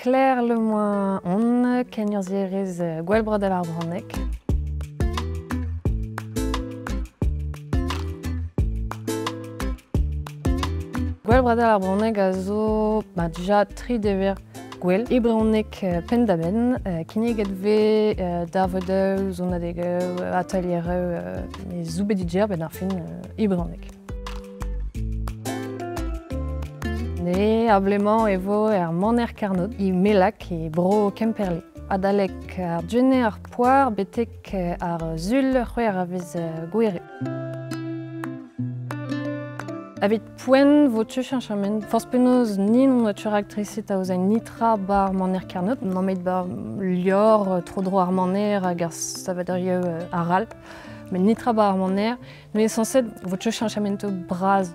Claire Lemoine on, kenurzhierez Gouel Broadel ar Bronneg. Gouel Broadel ar Bronneg a zo ba, dija tri dever gwell. E brezhoneg penn-da-benn, kinniget vez darvoudoù, sonadegoù, atelieroù, e zo bet diger benn ar fin e brezhoneg. Ne ar blez-mañ e vo er Maner Karnod, e Melak, e bro Kemperle. Adalek ar Gwener ar Poar betek ar Sul c'hwec'h a vez Gouere. Evit poent vo tu cheñchamant. Forzh penaos ni n'on oa tu raktriset aozañ nitra bar Maner Karnod, nemet bar lior tro-dro ar maner hag ar savadurioù arall. Met nitra bar ar maner, mais sañset vo tu cheñchamantoù bras.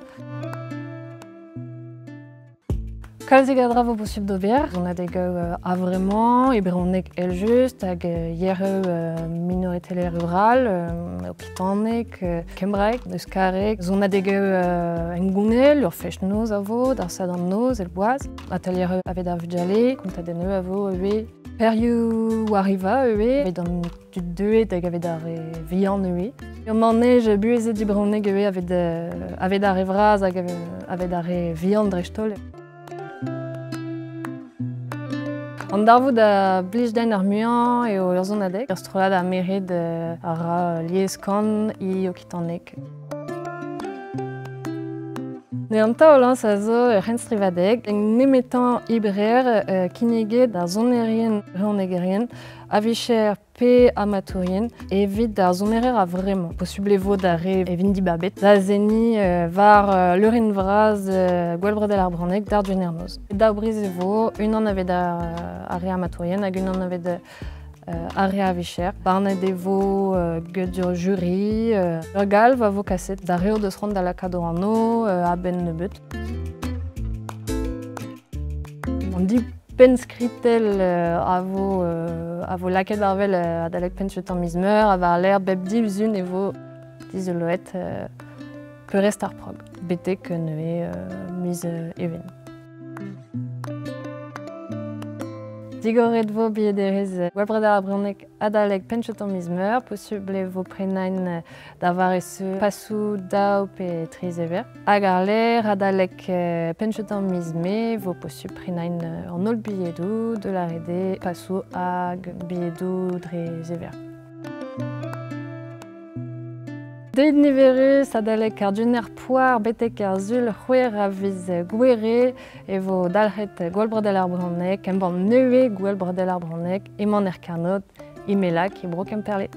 Kalzik a dra vo posubl d'ober. Sonadegoù a-vremañ, e brezhoneg èl-just, hag yereu minoritelezh rural, okitaneg, kembraeg, euskareg. Sonadegoù hengounel, ur fest-noz a vo, d'ar sadorn-noz, el boaz. Atalier aveit ar vugale, kontadennoù a vo ivez. Perioù arriva ivez, evit an tud deuet hag evit ar re vihan ivez. Ur manej buhezet e brezhoneg ivez evit ar re vras hag evit ar re vihan dreist-holl. An darvoud a blij din ar muiañ eo ur sonadeg. Ur strollad a merit a ra lieskan e okitaneg. Ne an taol-lañs a zo ur c'henstrivadeg nemetañ ibrer kinniget d'ar sonerien brezhonegerien a-vicher pe amatourien evit ar sonerer a-vremañ. Posubl e vo d'ar re evint dibabet da seniñ war leurenn vras Gouel Broadel ar Bronneg d'ar Gwener-noz. Daou briz e vo, unan evit ar re amatourien hag unan evit ar re a-vicher. Barnet e vo get ur jury, ur galv a vo kaset d'ar re o deus c'hoant da lakaat o anv a-benn nebeut. An div pennskritell a vo lakaet war-wel adalek penn-kentañ miz Meur ha war-lerc'h bep div sizhun e vo dizoloet peurrest ar prog, betek neuze miz Even. Digoret vo bilhederezh Gouel Broadel ar Brezhoneg adalek penn-kentañ miz Meur, posubl e vo prenañ da vare-se pasoù daou pe tri zever. Hag àr-lerc'h adalek penn-kentañ miz Mae vo posubl prenañ an holl bilhedoù de la rede pasoù hag bilhedoù dre zever. Deuit niverus adalek ar Gwener Poar betek ar Sul c'hwec'h a viz Gouere e vo dalc'het Gouel Broadel ar Brezhoneg, embann nevez Gouel Broadel ar Brezhoneg, e Maner Karnod, e Melak, e bro Kemperle.